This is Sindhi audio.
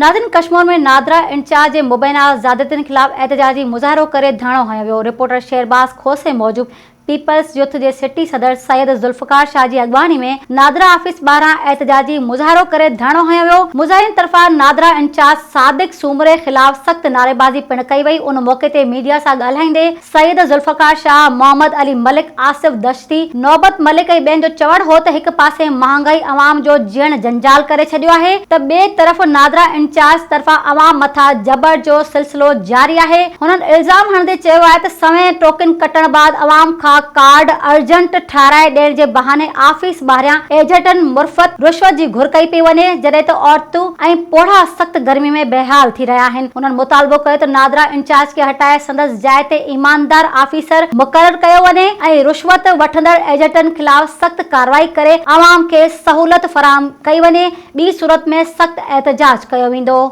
ناظرين ڪشمور ۾ نادرا انچارج جي مبينا زيادتين خلاف احتجاجي مظاهرو ڪري ڌرڻو هنيو ويو، رپورٽر شيرباز کوسي موجب پيپلز يوٿ جي سٽي صدر سيد ذوالفقار شاهه جي اڳواڻي ۾ نادرا آفيس ٻاهران احتجاجي مظاهرو ڪري ڌرڻو هنيو ويو، مظاهرين طرفان نادرا انچارج صادق سومري خلاف سخت نعريبازي پڻ ڪئي وئي، ان موقعي تي ميڊيا سان ڳالهائيندي سيد ذوالفقار شاهه، محمد علي ملڪ، آصف دشتي، نوبت ملڪ ۽ ٻين جو چوڻ هو ته هڪ پاسي مهانگائي عوام جو جيئڻ جنجال ڪري ڇڏيو آهي ته ٻئي طرف نادرا انچارج طرفان عوام مٿان جبر جو سلسلو جاري آهي. هنن الزام هڻندي چيو آهي ته سوين ٽوڪن ڪٽڻ بعد عوام کان ڪارڊ ارجنٽ ٺاهرائي ڏيڻ جي بهاني آفيس ٻاهريان ايجنٽن معرفت رشوت جي گهر ڪئي پئي وڃي جڏهن ته عورتون ۽ پوڙها سخت گرمي ۾ بيحال ٿي رهيا آهن. هنن مطالبو ڪيو ته نادرا انچارج کي هٽائي سندس جاء تي ايماندار آفيسر مقرر ڪيو وڃي ۽ رشوت وٺندڙ ايجنٽن خلاف سخت ڪارروائي ڪري عوام کي سهولت فراهم ڪئي وڃي ٻي صورت ۾ سخت احتجاج ڪيو ويندو.